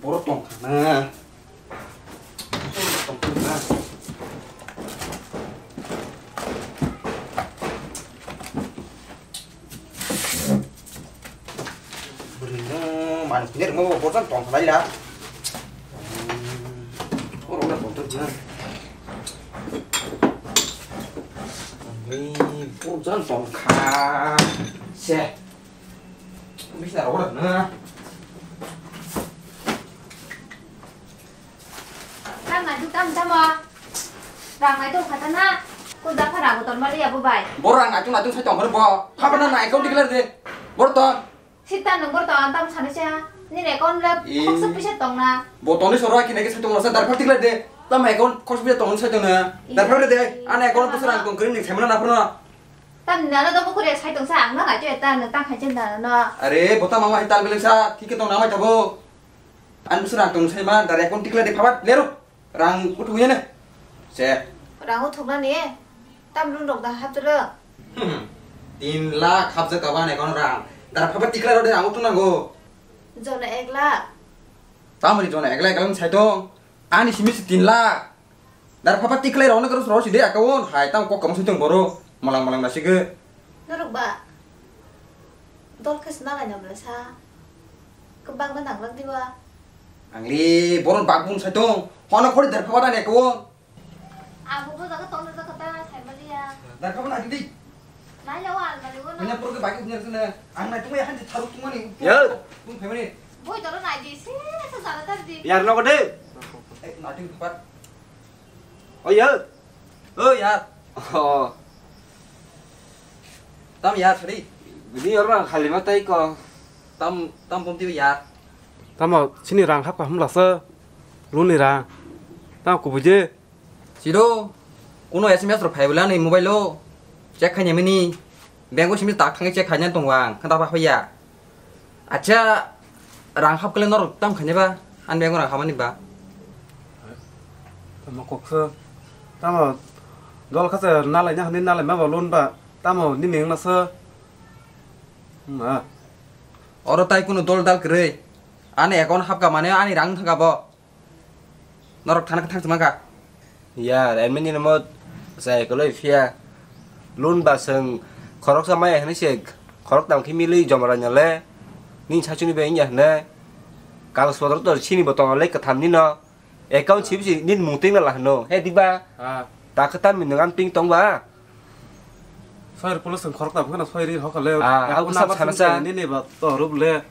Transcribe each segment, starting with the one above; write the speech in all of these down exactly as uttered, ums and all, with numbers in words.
Borok tongkha na. Borok tongkha na. Bwrwino manwi phunirwkma bo borok tongkha lai da. Borok no tongthok jang. Borok jang tongkha. Se. Bisna rok na. Rang naituk tamo tamo. Rang naituk khatana. Ko da phara ko tormali abo bai. Bo rang naituk naituk sai tongkhor bo. Phaba na account declare de. Bor to. Sita nung bor to antam sana cha. Ni account le khoksa pisa tongna. Bo toni soro aki nake sai tongna sa darphar declare de. Tam account khoksa pisa tongna sai tongna. Darphar de. Ana account pisa rang tong kring ni semana na phano. Tam nana do bukuri sai tong sa ang na ngai ta na tang khai chen da no. Are bo tam mama hital beleng sa. Thik tong na mai tabo. Ani bwswk rang tong sai ma, dara account tikla de phabat leruk. Rang uthuk ya ne. Se. Rang uthuk na ni. Tam lun rok da hap jero. Hmm. Tin lakh hap jero kaban account rang. Dara phabat tikla rok de rang uthuk nango. Jona ek lakh. Tamoni jona ek lakh ek lakh sai tong. Ani simi si tin lakh. Dar phapat tiklai rok no karo soro sidi account hai tang kok kamo sitong boro malang malang nasige. Norok ba dol khe sna lai na bwla sa. Kwbang na nang lang diwa. Angli boro bak bun sai tong. Hono khori dar phapat ani account. Abo bo jaga tong jaga ta sai baliya. Dar phapat ani di. Nai lawa almari wo na. Punya pura ke baki punya sana. Ang nai tungma ya han di tharuk tungma ni. Ya. Tung phaimani. Boi doro nai di se sa jaga tar di. Yar logo de. Eh, nai tungma. O ya. O ya. O. Tam ya sari. Bini ora halima tai ko. Tam tam pom ti ya. Tamo sini rang hap ka hamla sa. Luni rang. Tam ku buje. Siro. Kuno S M S ro phai bela ni mobile lo. Check khai nyamini. Bank o simi tak thangwi check khaina tongwang, kha da ba hoya. Acha, rang hap kle norok tam khaina ba, an bank o rang hamani ba. Tamo koksa, tamo dol khasa nalai na hwnwi nalai ma ba loan ba, tamo nini wngna sa. Ma. Oro tai kuno dol dal kwrwi. Ani account hap ka mane ani rang thang ka bo. Norok thana kwthang se mankha. Yar, emini namo sai koloi phiya. Loan ba swng khoroksa maya hwnwi se khorok tang khe milwi jomara nyale. Nini sachuni bai wngya hwnwi. Kagoj potro to sini bo tongo le kwtham nino. Account sibisi nini mung twina la hwno. He diba? Ah. Ta khe tam minung am ting tong ba? Soir pulo swng khorok tang kheno soir ri hokale. Ah, aku aku nama sana sini sa. Nini ba to rup le.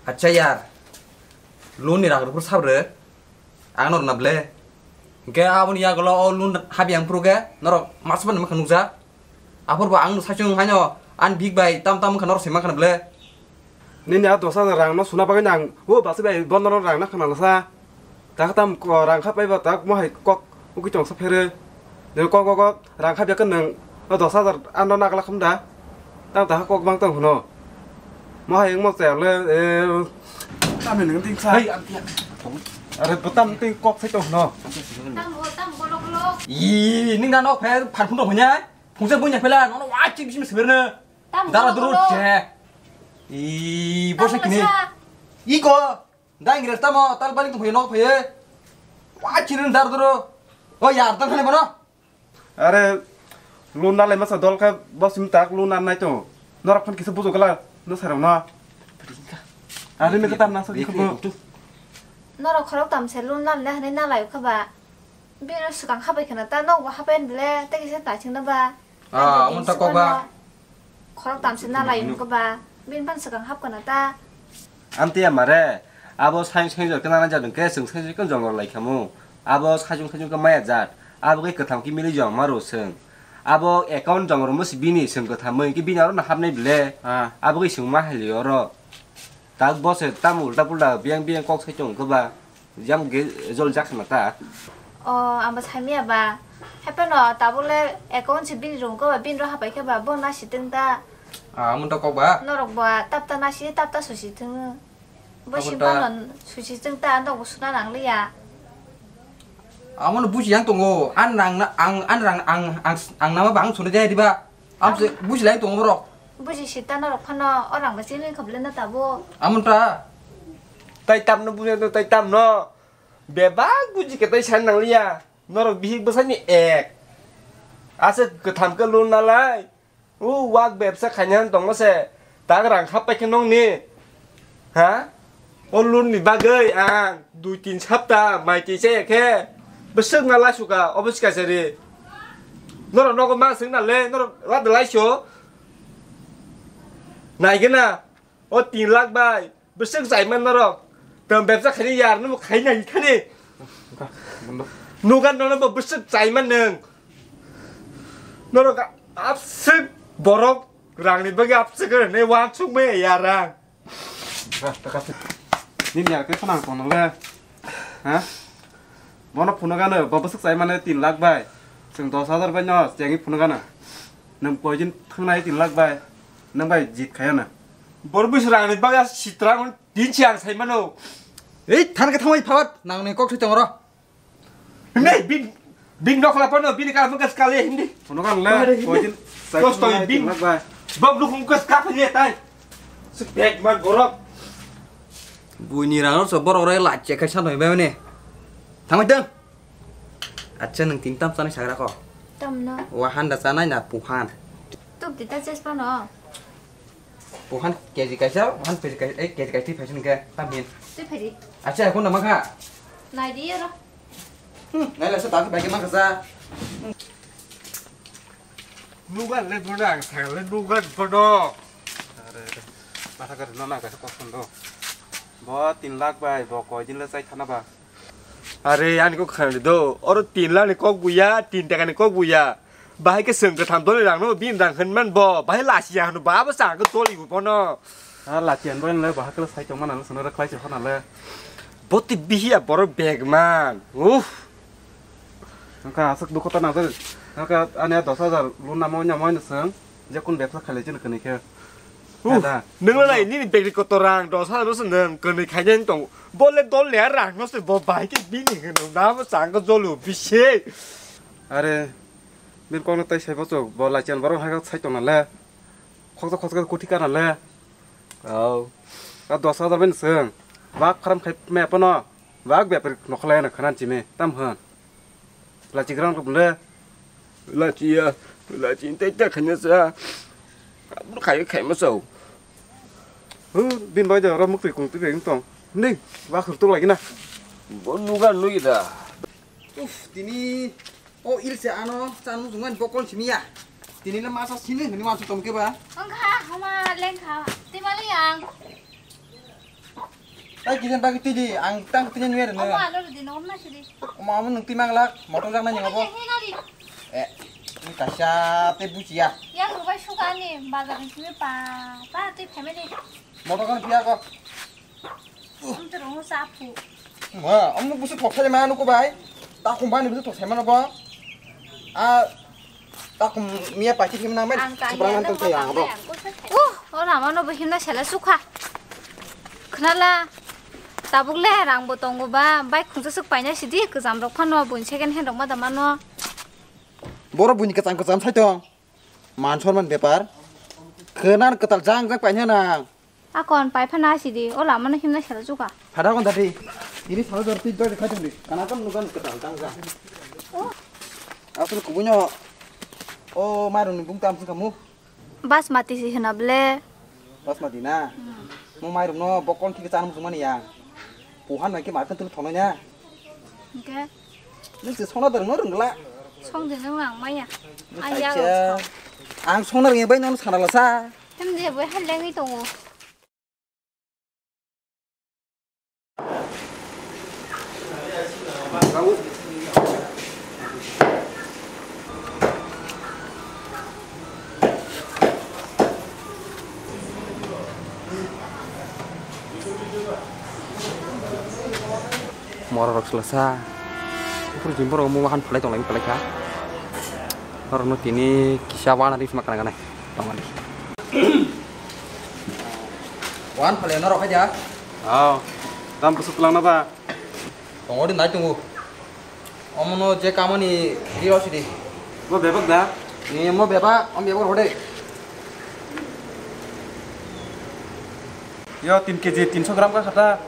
Acha yar. Loan ni rang rok sab re. Ang nor na ble. Hingke aboni yagulo o loan habi ang phuru ke norok mas ban makha nukjak. Aphuru bo ang sachung haino an big bai tam tam kha norok se makha na ble. Nini a dos hajar rang no suna bagwi nang o basi bai bondo no rang na khana lasa. Tak tam ko rang kha pai ba tak mo hai kok ugui tong sa phere. Nini kok kok kok. Rang kha biyakhe nwng o dos hajar ano nagla khum da? Tamo taha kok bang tong hwno. Mo hai wngmo chaya le, e, tamni nwng ting sa. Hei, ang tiya. Are bo tam ting kok sai tong hwno. Tamo, tamo, kolok, kolok. Ih, ning da nok phe phan phun tong hwnya. Phungsa bunya phela, nono wa chip sim sibirne. Tamo, dara kolok, duro kolok. Che. Ih, bo se kini. Tamo sa. Ih, ko. Dang res tamo, tal bali tong hwnya nok phe. Wa chirin dar duro. O yar, tang hane bono. Are, loan nalai masa dol khe bo sim tak loan nang nai tongo. Norok phone kisa bujo gala, no sarong no. Are, ni kata nang sa khe bo. Norok khorok tam se loan nang le hwnwi nalai kha ba. Bini swkang habai khna ta, nok bo habai le, tei kisa ta chingna ba. Ah, amon ta kok ba. Khorok tamse nalai wngkha ba, bini phano swkang hap kana ta. Amtwi amare, abo saiyung saiyung jor khe nana jat hwnkhe chwng saiyung saiyung khe jongor lai khamu. Abo sajung sajung khe maya jat, abo khe kwtham khe mili jong ma rw chwng. Abo account jongor mo se bini chwng kwtham mwi khe bini aro no hapnai ble. Ah. Abo khe chwng ma hali oro. Tak bo se tamo ulta pulta biyang biyang kok sai tong khe ba. Yang ge jol jak na ta. O, ang bo saimaya ba. Hapheno tabuk le account se bini room ko ba, bini ro hapai khe ba, bo na sitwng ta. Ah, amon ta kok ba? Norok bo tap ta na si, tap ta susi thung. Bo abo si ta. Ba no susi thung ta, andok bo suna nang liya. Amon buji yang tongo, an rang na, ang, an rang, ang, ang, ang nama ba ang sunu jaya di ba? Am se buji lai tongo borok. Buji sita norok phano orang ba sini khablena tabo. Amon ta. Tai tamno buji tong, tai tamno. Bebak buji khe tai san nangliya. Norok bihik bwsani ek. Ase kwtham khe lun nalai. O wak bebsa khaina tongma se. Tak rang khap pai khe nongni. Ha? O lun ni bagwi ang dui tin sapta mai twi chaya khe. Bwswk na laisuka, obo sikasari. Norok nogo ma swng nale, norok lada laiso. Naigena. O tin lakh bai. Bwswk chaiman norok. Tong bebsa khaini yar nung khaina thani. Bondo. Nugan nono bo bwswk chaiman nung. Norok abswk borok rangni bagwi abswk ne wansuk me ya rang. Ba, ta kasi. Nin yar ke khonang kono le. Ha? Bono phunugano, bo bwswk chaimane tin lakh bai. Chwng dos hajar bai no, chengwi phunugano. Nwng koidin thangnai tin lakh bai. Nwng bai jit khayana. Bor bwswk rangni bagwi sitra Tin si ang sai mano. Ei, than ka thangwi phawat, nang ni kok thwi tongro. Nei, bin, bin nokla pano, bin ka mungkas kali hindi. Ono kan le, Are hindi. Koitin, Kos to bin. Bob lu mungkas ka phani tai. Sik bag man borok. Buini rano so borok rai la che kai sanoi ba ne. Thangwi tang. Acha nang tin tam sanai sagra ko. Tamno. Wahan da sanai na puhan. Tuk dita ches pano. Buhan K G kaisa, buhan K G kaisa, eh, K G kaisa twi phaising khe, tamhin. Twi phaidi. Acha, khun nama kha? Nai di ro. Hmm, nai la sa ta bai khe ma kha sa. Nugan le bono ang sa le nugan bono. Are, masa kar no na kaisa kok do. Bo tin lakh bai, bo koi din le chai thana ba. Are, ani kok khani do. Oro tin lakh ni kok buya, tin taka ni kok buya. Bahai khe chwng kwtham doli rang no, bini rang hwn man bo. Bahai lachia hwn ba, bo chang khe doli bo bono. Ha, lachia hwn bai le, bahai khe sai tong mana, sono rwkhlai se hona le. Bo twi bihiya borok bag man. Uff. Nokha aswk dukho ta nang, nokha ani dos hajar loan namo nyamo ani chwng, je kun bebsa khailai chini kwnwi khe. Uff, nang le nai nini bag ni kotor rang dos hajar no se nang kwnwi khainai tong. Bo le dol le rang no se bo bahai khe bini hwn na, bo chang khe jolo bisi. Are, Bini kokno tai sai bochok, bo lachia ni borok hai khe sai tongna le. Khoksa khoksa kuthi kana le. Oh. A dos hajar bai ni chwng. Bak kharam khai me pono. Bak bepar nokhlai na khanan chimi. Tam hwn. Lachi grang rok le. Lachia, lachi tai ta khanya sa. Abro khai khai ma sao. Hu, bini bai da ro mukti kung twi tong. Ni, bak khur tu lagi na. Bo nuga nui da. Uf, tini O ilse ano chanu jungmani bokol simi ya. Tini le masa sini hini masa tongke ba. Wngkha homa lengkha. Timali ang. Tai kijen bagi tidi ang tang tini nuer ne. Omo ano rudi nom na sidi. Omo amo nung timang lak motor jak nai ngobo. Hei nari. Eh, ni kaisa te buchi ya. Yang rubai suka ni bazar ni simi pa pa tui family. Motor kan pia ko. Ang terus sapu. Ma, ang busu tok sai ma nuko bai. Takum bani busu tok sai ma no ba. A takum mia pati him nang bai. Ang kaya. Seberang nang tong sai ang ba. Uh, ora mano bo himna sela sukha. Khnala. Tabuk le rang bo tongo ba, bike khungsa swk paina sidi, kwcham rok phano, buini second hand rok ma da mano. Boro buini kwcham kwcham sai tong. Man sorman bepar. Khwnan kwtal jang jang paina nang. Akon pai phana sidi, o lama no himna sela chuka. Phada kon dati. Ini salo dor twi dor khai tong di. Kana kon nukan kwtal jang jang. Oh. Asal kubunya. O marung ni bung tam sing kamu. Basmati si hwna ble. Basmati na? Hmm. Mo mairung no bokol thik chan mani ya. Puhan mai ke market tu thonai na. Oke. Nung si sona dar no rungla. Song de nung ang maya. Nung Ang ya kaisa. Ang sona rung bai nang sana la sa. Hem de bai hal lengi tongo. Moro rok selasa. Upur jim borok omo wahan phalai tonglaini phalai kha. Norokno tini kisa wana ri sima kanang kanai tongmani. Wan phale norok khaja. Oh, tam bwswk twlangna ba? Tongo di nai tongo. Omono je kamani ri rosidi. Bo bebak da? Ni mo beba, om beba hode. Yo, tin keji, tinso gram ka khata.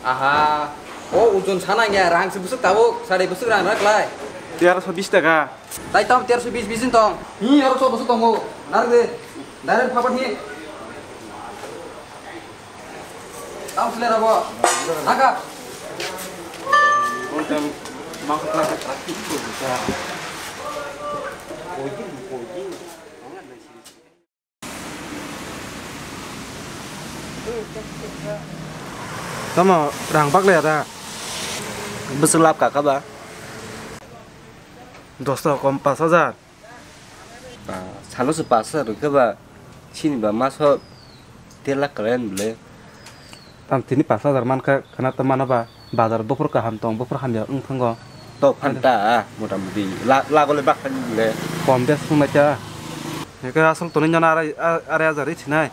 Aha. O ojon sana ya, rang se busuk tabuk, sari busuk rang rak lai. Tiar so bis taka. Tai tam tiar so bis bis tong. Hi, aro so busuk tongo. Nar de. Direct papat hi. Tam sile rabo. Naka. Tamo rang bak le ada. Bwswk lab kaka ba? Dosta kom pas hajar. Ba, salo se pas hajar rwkhe ba, sini ba maso der lakh kwlai ani bwle. Tam tini pas hajar mankha, khana ta mano ba, bazar buphur kaham tong, buphur hamya wng thango. To phanta, ah, mota moti, la-, lagole bak thani bwle. Kom bes sung naita. Eke asol toni nyana arai, a-, arai hajar ri sinai.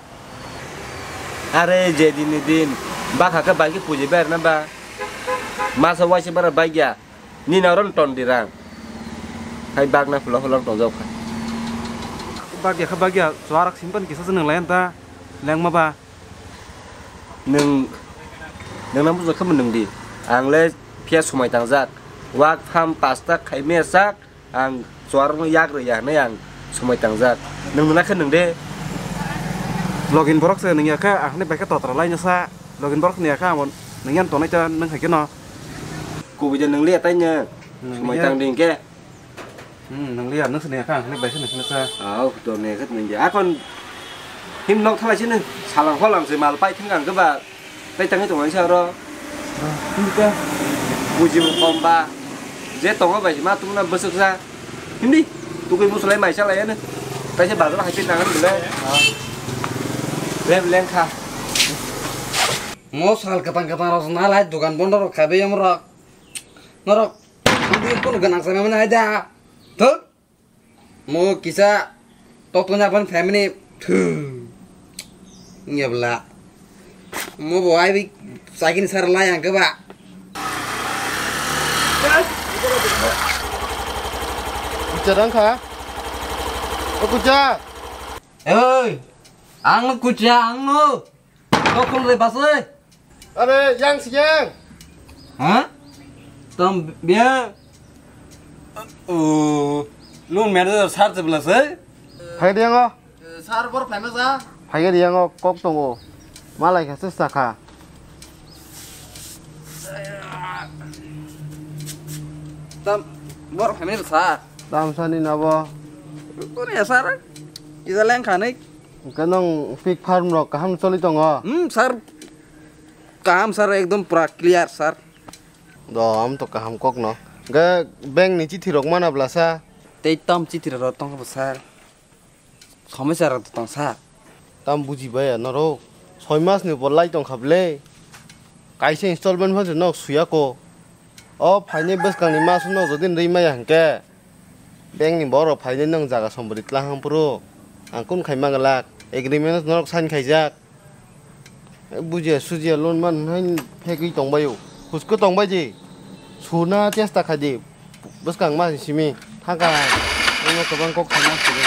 Are je din ni din, bakha khe bai khe puji ber na ba. Masa waise bara bai ya. Nini oro ton di rang. Hai bagna phulo phulo tongjak kha. Bagya kha bagya, chuarak simpan kisa se nang layan ta, lengma ba. Nung, nung nang bujak kha nung di. Ang le phiya sumai tangjak. Wak tham pasta khai me sak, ang chuarak no yak rw ya hinwi ang sumai tangjak. Nung nang kha nung de. Login borok se nung ya kha, ang ni bai kha totra lai no sa. Login borok ni ya kha, amon nung yan tonai ta nung hai khe no. Kubui de nung liya tai nung. Nung liya. Sumai tang ding khe. Hmm, nung liya, nung sini ya kha, nung bai sini sini sa. Au, to ne khat nung ya. Akon him nok thalai sini salang holang se mal pai thang ang khe ba. Tai tang tong sa ro. Him ka. Buji mo kom ba. Je tongo bai ma tung na bwswk sa. Him di. Tukui musulai mai sa lai ne. Tai se bazar hai pin nang le. Lem leng kha. Mo sal kwtang kwtang rok na lai dukan bondo rok khabe yom rok. Norok, hindi kono ganang sa mane hai da. Thuk. Mo kisa tok tong jak ban family. Thu. Nge bla. Mo bo ai bi sakin sar lai ang ke ba. Kucha dang kha. O kucha. Oi. Ang kucha ang no. Kok khum le bas oi. Are, yang si yang. Ha? Tam biya. Oh, loan manager sir je bela se. Phai de yango. Sir bor famous a. Phai de yango kok tongo. Malai kha se sakha. Tam bor family sir. Tam sani nabo. Kore sir. Ida leng khanai. Hwnkhe nwng pig farm rok kaham choli tongo? Hmm, sir. Kaham, sir, ekdom pura clear, sir. Do, am to kaham kokno. Hwnkhe bank ni chithi rok mana bwlasa? Tei tam chithi rok tongkha bo, sir. Somosya rok tong, sir. Tam buji baya norok. Soi mas ni bo lai tongkha bwle. Kaisa installment phan se nok suyako. O phainai bwskang ni mas no jodi nwi maya hwnkhe. Bank ni borok phainai nwng jaga sombori tlang phuru ang kun khai manglak, agreement norok sign khaijak. Bujiya sujiya loan man hai phegwi tongbaio, husko tongbai di, suna chesta khai di, bwskang ma simi thangka, nwngno kwbang kok khaima sini.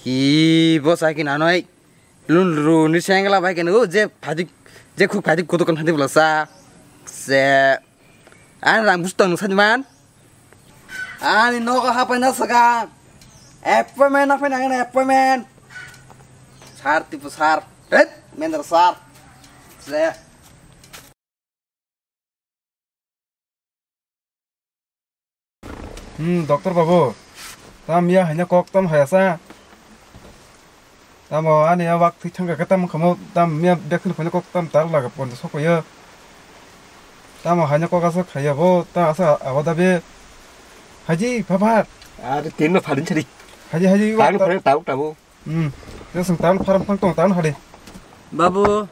Hi bo sai khe nanoi loan rw ni sengla bai khe no je phadik, je khuk phadik kotok kan phadik bwlasa se. Ani rang busu tong nung sani man. Ani nogo hapai na swkang. Appointment na phai nang appointment. Sir tipo sir. Het, manager sir. Se. Hmm, doctor babu. Tam ya hanya kok tam haya sa. Tamo ani a wak thwi thangkha khe tamo khamo tam miya bek kheno kok tam tar laga poncha sokoyo. Tamo haino kok aswk khaiya bo ta asa abo dabe. Haji phapat. Ar tinno pharin chari. Haji haji wak. Tang pharin tabuk tabuk. Hmm. Jesung tan pharam phang tong tan hali. Babu.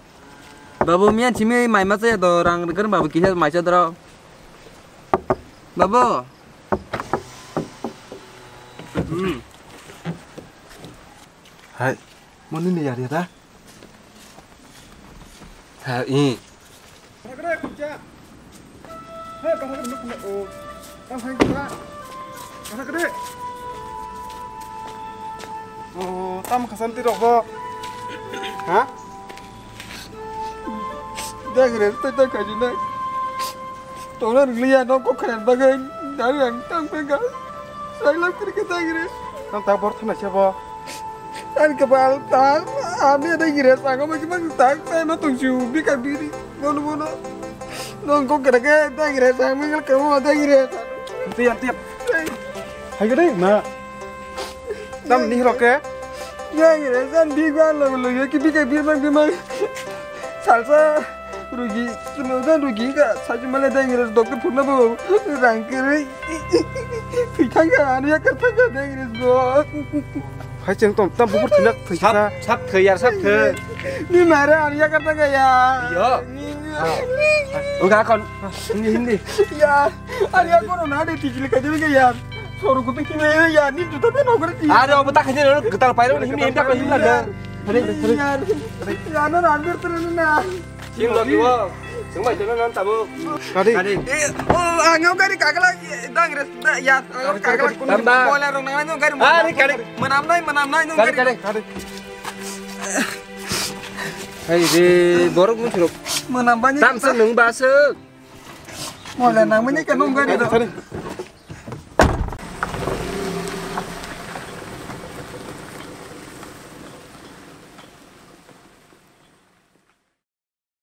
Babu miyan chimi mai ma chaya do rang rwgwrwng babu kisa mai cha doro. Babu. Hmm. Hai, moni ni yari da? Ha, i. Oh, tam khasan ti rok bo. Ha? Dangres, tei tei khaji nai. Tongna rwliya no kok khana bagwi. Dari ang tang pengka. Sai lam kiri ke dangres. Nang ta bor thana se bo. Ani kepal tang, ami ada gire sang, ama cuma tang, tang no tungsu, bika biri, bono bono. Nong kok kena ke, ada gire sang, minggal kamu ada gire. Tiap, tiap. Hai gede, ma. Tam ni roke. Ya gire sang, bika lo lo, ya ki bika biri mang bimang. Salsa, rugi, semua rugi ka, saja malah ada gire dokter pun nabo, rangkere, thangka, anu ya kertangka ada gire go. Hai cheng tom, tam bubur thinak thwi Sap, sa. Sap thwi yar, sap thwi. Ni mare ani ya kata ka ya. Yo. Ni- Uga kon. Hindi, hindi. Ya, ani ya kono na de tijli ka jil ka ya. Soru kutu kine ya, ni juta pe nokre ti. Are obo ta khajin ro getal pairo ni hindi hindi ko hindi la. Hari, hari. Ya, ya no ran ber tere na. Sing lagi wo. Sing mai tena nan tabo. Kadi. Kadi. Eh, oh, ang gari kagala, dang res, ya, ang gari kagala. Tamba. Bola rong nang nang gari. Ah, ni kadi. Menam nai, menam nai, kadi, kadi. Kadi. Hai de, borok mun surok. Menam bani. Tam se nung basuk. Bola nang mani ka nung gari do. Kadi.